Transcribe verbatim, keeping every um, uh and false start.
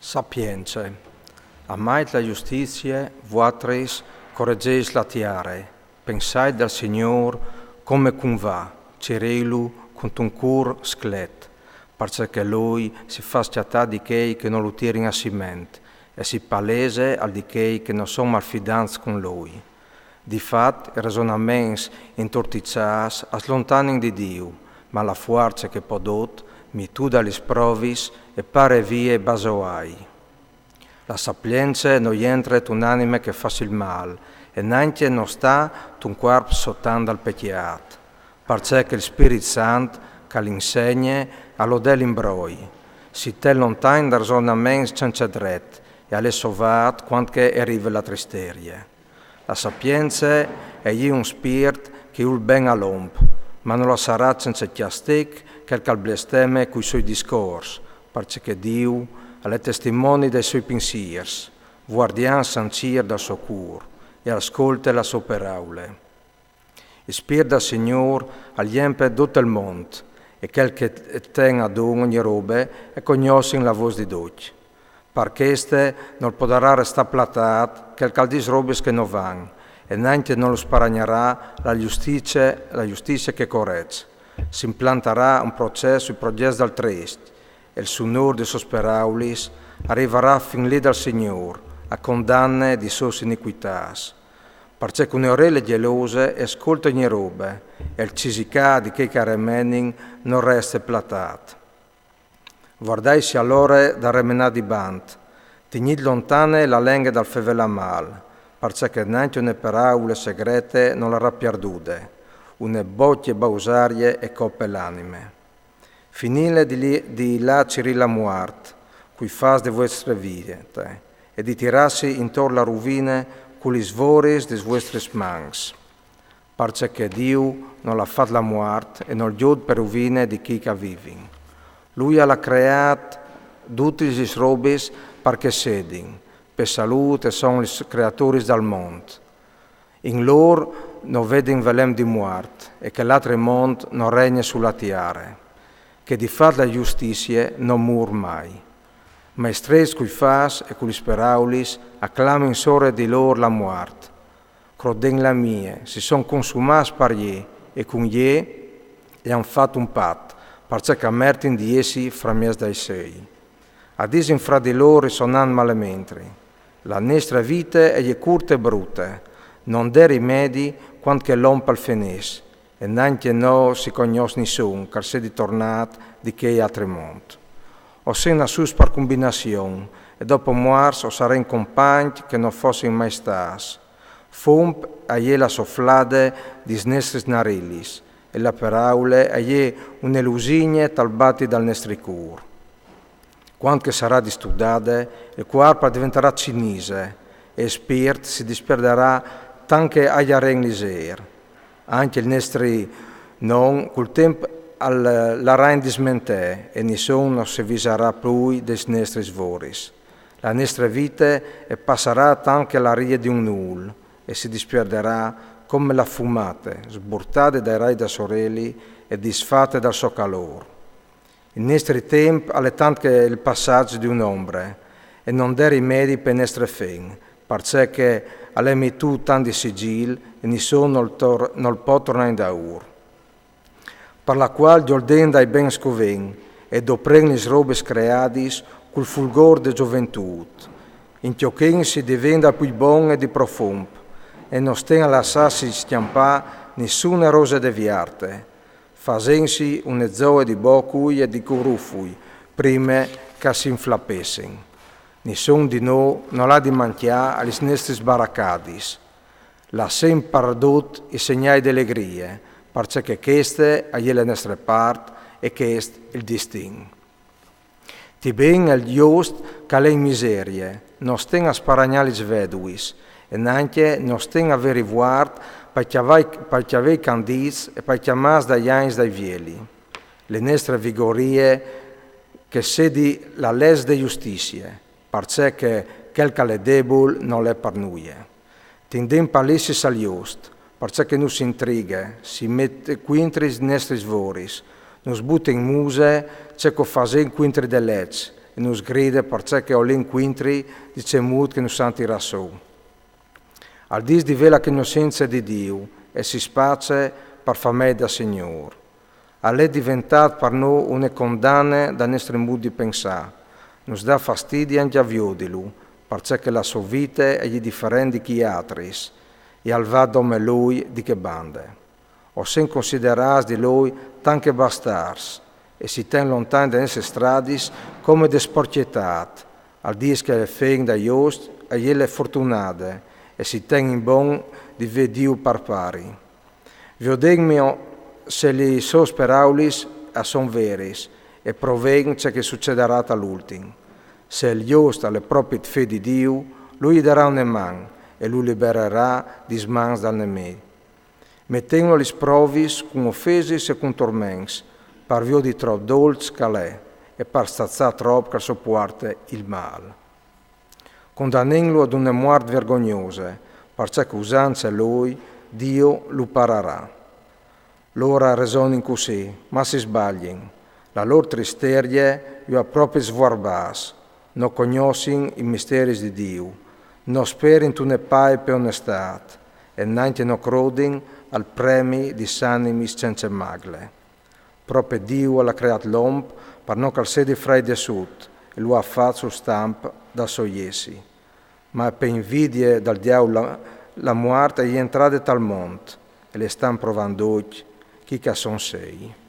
Sapience. Amait la justizie, vuatris ch'o reggeis la tiare, pensait dal Signôr come ch'un va, cirîlu cuntun cûr sclet, parcè che lui si fâs cjatâ di chei che no lu tirin a siment, e si palese al di chei che no son malfidants cun lui. Di fat, i resonaments intortiçâts a slontanin di Diu, ma la fuarce che po dot, mitude a lis provis, e pare vie basoâi. La sapience no jentre tun anime che fâs il mâl, e nancje no sta tun cuarp sotant dal pecjât, parcè che il Spirit Sant, ch'al insegne, al odè l'imbroi, si ten lontan dai resonaments cence dret, e al è sovât cuant che e rive la tristerie. La sapience e je un spirt che i vûl ben al om, ma no lassarà cence cjastec chel ch'al blesteme cui siei discors, parcè che Diu al è testimoni dai siei pinsîrs, vuardian sancîr dal so cûr, e al scolte la sô peraule. Il spirt dal Signôr al jempe dut il mont, e chel che ten adun ogni robe e cognossin la vôs di ducj. Par cheste nol podarà restâ platât chel ch'al dîs robis che no van, e nancje nol sparagnarà la justizie, la justizie che e corregj. Si implantarà un procès sui progjets dal trist, e il sunôr des sôs peraulis al rivarà fin li dal Signôr, a condane di sôs inicuitâts. Parcè che une orele gjelose e scolte ogni robe, e il cisicâ di chei ch'a remenin nol reste platât. Vuardaitsi alore dal remenâ di bant, tignît lontane la lenghe dal fevelâ mâl, parcè che nancje une peraule segrete no larà pierdude, une bocje bausarie e cope l'anime. Finîle di li, di lâ a cirî la muart, cui fâs de vuestre vite, e di tirâsi intor la ruvine cu lis voris des vuestris mans. Parcè che Diu nol à fat la muart e nol jôt pe ruvine di chei ch'a vivin. Lui al à creât dutis lis robis par che sedin, pe salût e son lis creaturis dal mont. In lôr no vedin velem di muart, e chel altri mont no regne su la tiare, che di fat la justizie no mûr mai. Ma i strets cui fâs e cu lis peraulis a clamin sore di lôr la muart. Crodent la mie, si son consumâts par jê, e cun jê i àn fat un pat, parcè ch'a mertin di jessi framieçs dai siei. A disin fra di lôr risonant malementri: la nestre vite e je curte e brute, no 'nd è rimedi cuant che l'om al fenìs, e nancje no si cognòs nissun ch'al sedi tornât di chel altri mont. O sin nassûts par cumbinazion, e dopo muarts o sarìn compagns che no fossin mai stâts. Fum e je la soflade des nestris narilis, e la peraule e je une lusigne tal bati dal nestri cûr. Cuant che e sarà distudade, il cuarp al deventarà cinise, e il spirt si dispierdarà tant che a jarìn lizêr. Ancje il nestri non cul timp al larà in dismentee, e nissun no si visarà plui des nestris voris. La nestre vite e passarà tant che la rie di un nûl, e si dispierdarà come la fumate, sburtade dai rais dal soreli e disfate dal so calôr. Il nestri timp al è tant che il passaç di un'ombre, e no 'nd è rimedi pe nestre fin, parcè che al è metût tant di sigîl e nissun nol tor-, nol pò tornâ indaûr. Par la cuâl gjolden dai bens covent, e doprent lis robis creadis cul fulgôr de zoventût. Incjochent si deventa plui bon e di profum, e no sten a lassâsi scjampâ nissune rose de viarte, fasentsi une zoe di bocui e di curufui, prime ch'a si inflapessin. Nissun di nô nol à di mancjâ a lis nestris baracadis. Lassìn par dut i segnâi de legrie, parcè che cheste e je la nestre part e chest il distin. Ti ben al just ch'al è in miserie, no sten a sparagnâ lis veduis, e nancje no sten a vê rivuart pai cjavei, pai cjavei candîts e pai cjamâts dai agns dai vieli. Le nestre vigorie che sedi la leç de justizie, parcè che chel ch'al è debul nol è par nuie. Tindìn palissis al just, parcè che nus intrighe, si met cuintri lis nestris voris, nus bute in muse ce ch'o fasìn cuintri de leç, e Nus gride parcè che o lin cuintri di cemût che nus àn tirât sù. Al dîs di vê la cognossenza di Diu e si space par famee dal Signôr. Al è deventât par nô une condane dal nestri mût di pensâ. Nus dà fastidi ancje a viodilu, parcè che la sô vite e je diferente di chei altris, e al va dome lui di chê bande. O sin considerâts di lui tant che bastârs, e si ten lontan des nestris stradis come de sporcjetât. Al dîs che la fen dal just e je la fortunade, e si ten in bon di vê Diu par pari. Viodìn se lis sôs peraulis a son veris, e provìn ce che al sucedarà tal ultin. Se il just al è propit fi di Diu, lui i darà une man e lu liberarà des mans dal nemì. Metìnlu a lis provis cun ofesis e cun torments, par viodi trop dolç che al è e par stazâ trop che al sopuarte il mâl. Condanìnlu ad une muart vergognose, parcè che usant ce lui, Diu lu pararà. Lôr a resonin cussì, ma si sbaglin. La lôr tristerie ju à propit svuarbâts. No cognossin i misteris di Diu. No sperin intune paie pe onestât, e nancje no crodin al premi des animis cence macle. Propit Diu al à creât l'om par no che al sedi fraidessût, e lu à fat sul stamp dal so jessi. Ma pe invidie dal diaul la, la muart e je jentrade tal mont, e le stan provant ducj chei che a son sei.